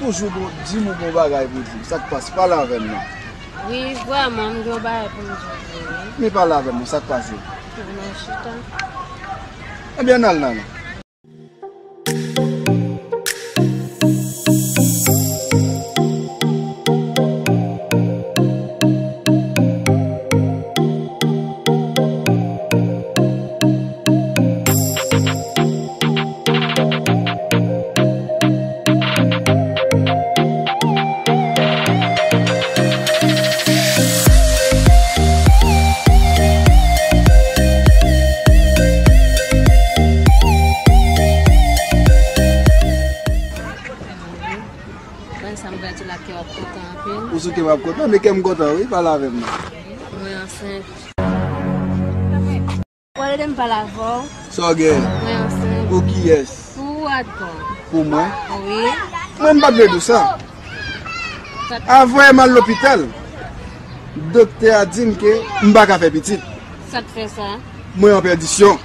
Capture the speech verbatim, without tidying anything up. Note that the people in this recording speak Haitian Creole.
Toujou gon, di m ou gon bagay pou di m. Sa k pase? Pale avè m non. Wi, vrèman, m gen yon bagay pou m di w vre, wi. Men pale avè m non, sa k pase? Nan chita. Ebyen, n al nan. Mwen sa m pral di la, kè w ap kontan anpil. Ou sou kè m ap kontan, men kè m kontan wi, pale avè m non. Mwen ansent. Ou ale de m pale avè w. Sa w gen? Mwen ansent. Pou kiyès? Pou Advan. Pou mwen? Wi. Mwen m pa t vle di w sa. Sa t- Avan m al lopital, doktè a di m ke m pa ka fè pitit. Sa t fè sa? Mwen an pèdisyon.